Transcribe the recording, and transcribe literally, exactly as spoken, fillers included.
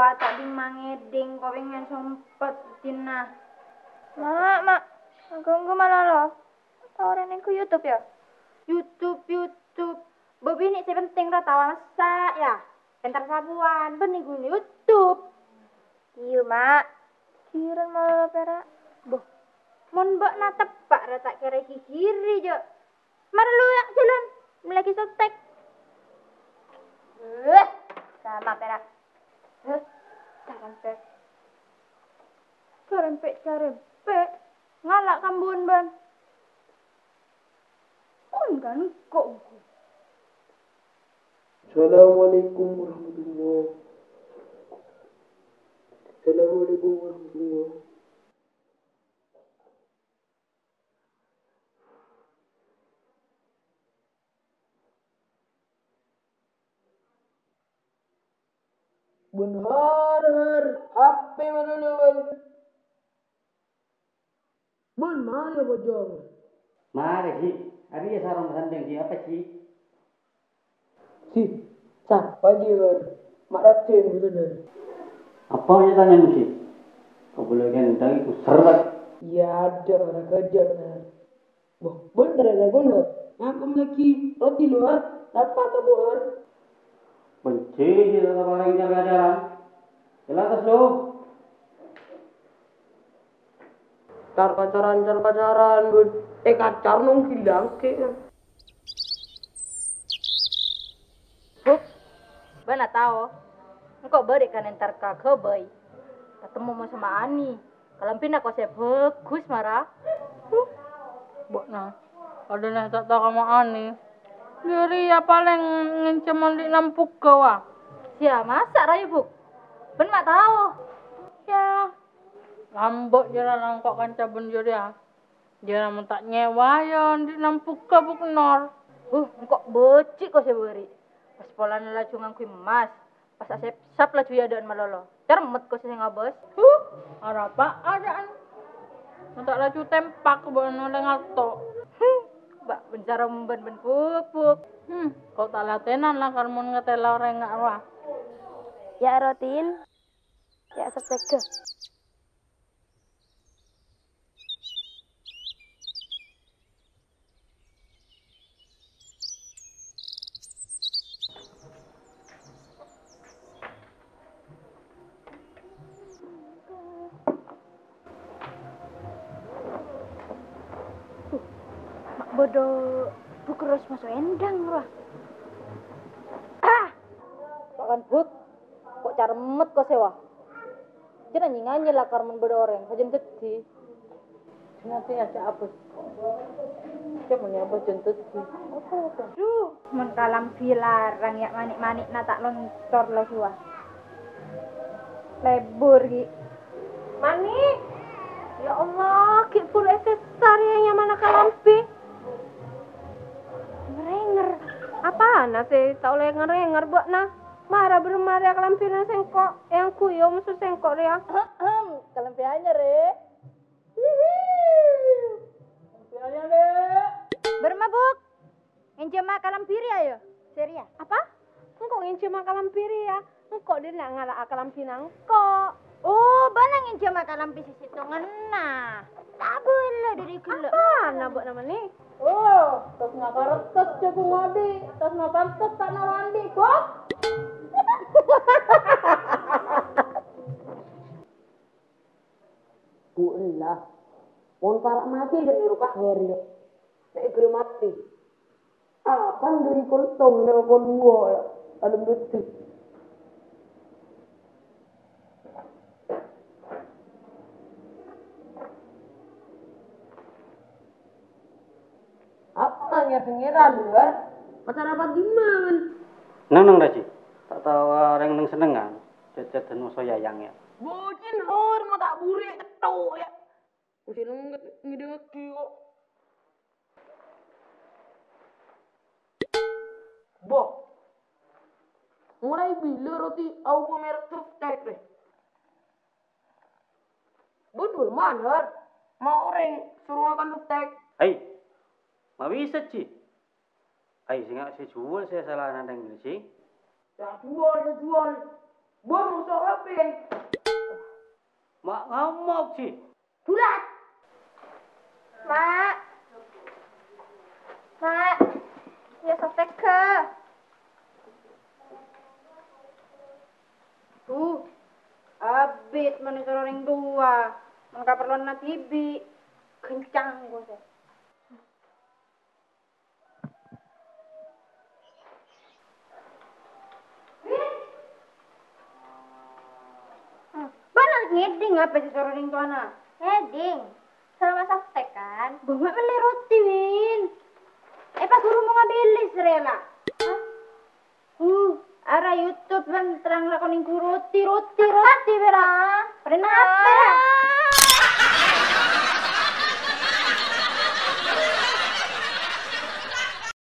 Wa, ta' dimma ngèdhing, ko' pèngèn sompet dinna. Ma', ma', ongghu, ongghu malolo. Tao rèng nèngghu YouTube, yâ? YouTube, YouTube. Bâbinè' sè penting ra tao massa', yâ. Entar sabuwân, bânnè ghun YouTube. Iyâ, Ma'. Ghighirân malolo pèra'. Boh, mon bâ'na teppa' ra ta' kèra ghighiri, jâ'. Mara lu, yâ, jhâlân. Mellèaghi sotek. Beuh, sama pèra'. Beuh, carèmpè'. Carèmpè', carèmpè'. Ngala' kambuwân bân. Kon kan engko'. Assalamualaikum warahmatullah. Assalamualaikum warahmatullah. Bân har-har, H P malolo, bân. Mon marè pojhung. Marè, Ji. Arèya sarong sandhing, Ji. Apa, Ji? Ji, sapa, Ji, Wer? Ma' Raden, bener. Apa ya tanya, Ji? Kok boleh gendang itu seret? Iyâ, adâ' ora kejjhâ', bener. Wah, bhender ya, Gun, Wer. Ngaku lagi roti luar, apa kabuhan? Benci, Ji, tetap orang jaga jalan. Jelas, lo. Car-kacaran, car-kacaran, Bun. Eh, kacar nong ghilang, kek. Buk, bâ'na tao. Engko' bâri' kan entar ka Ghâbây. Katemmo mon sama Ani. Kalambhina ko' sè bhâghus, mara. Huh, bâ'na. Adâna ta' tao ka ma' Ani. Jârèya palèng ngènjhâm andi' nampuga, wa. Sia, masa' ra, yâ, Buk? Bân ma' tao. Yâ, Lambâ' jârèya nangko' kanca bân jârèya. Jârèya mon ta' nyèwa, yâ, andi' nampuga buknor. Huh, engko' bâji' ko' sè bâri'. Pas polana laju ngangghuy emmas. Pas asèpsap laju è adâ'ân malolo. Cermet ko' sè ngabâs. Huh, arapa adâ'ân. Mon ta' laju tempak bân olè ngato'. Hmm, ba' bân saromban bân buk-buk. Hmm, ko' ta' latènan la kar mon ngatèla orèng nga' rowa. Yâ, Rotin. Yâ, sèp tèghâ. Ma' bâdâ buk ros maso' endang, rowa. Ah! Pakan but, ko' carmet ko' sèwa. Jâ' nanyè-nganyè lakar mon bâdâ orèng, sajân dhâddhi. Nanti aja abes. Cuma ya abes jân dhâddhi. Apa, apa? Duh, mon kalambhi larang ya' manè'-manè'na ta' lontor la suwa. Lebur, Gi. Manè'. Ya Allah, Gi, buru èsèsar ya nyamana kalambhi. Ngerenger. Apana sè ta' ollè ngerenger, bâ'na? Mara bârâmma rèya kalambhina sèngko', èangghuy moso sèngko' rèya. Ahem, kalambhi anyar, è. Hihi. Kalambhi anyar, è. Bârâmma, Buk? Ngènjhâma kalambhi rèya, yâ? Sè rèya. Apa? Engko' ngènjhâma kalambhi rèya? Engko' dhinna' ngala'a kalambhina engko'. Oh, bâ'na ngènjhâma kalambhi sè sèttonganna. Ta' bâlâ dâri ghellâ'. Apana bâ'na manè'? Oh, tas ngaparettes jagung odi', tas ngapantes ta' nawandi', Bok. Bu ella, mon para' matè jâ' nyoro kahâr, yâ. Sè èghârâ matè. Akan dâri kontong nèko luwa, yâ, alem bâddhi. Apa nangès ngèran, Wan? Pacar apa gimana? Nang, nang, Raji. Ta' tao orèng neng-sennengan. Cèt-cèt dan moso yayang, yâ. Bocin, hor, mau tak buri, ketok, yâ. Usi lengket, ngidengngagi, kok. Boh. Mulai bila roti au merek terus cari, deh? Bun, bun, man, Har. Ma' orèng soro ngakan roti. Hai, ma' bisa, Ji? Hai, sènga' sè juwâl sè sala nandhâng, Ji. Ya, juwâl, ya, juwâl. Bun, moso' H P Ma' ngamok, Ji. Bulat. Ma'. Ma'. Iyâ, softtek, Kak. Bu, abit mon èsoro rèng towa. Mon kaparlowanna dhibi', kencang, Bu, sè. Bâ'na ngèdhing apa sè èsoro rèng towana? Ngèdhing. Soro masak tè, kan? Bâ'na mellè roti, Win. Eh, pas ghuru mau ngambil list, rela. Hah? Uh, ara YouTube, bân terang lakon ghuru roti, roti, roti, bera. Pernah apa, ra?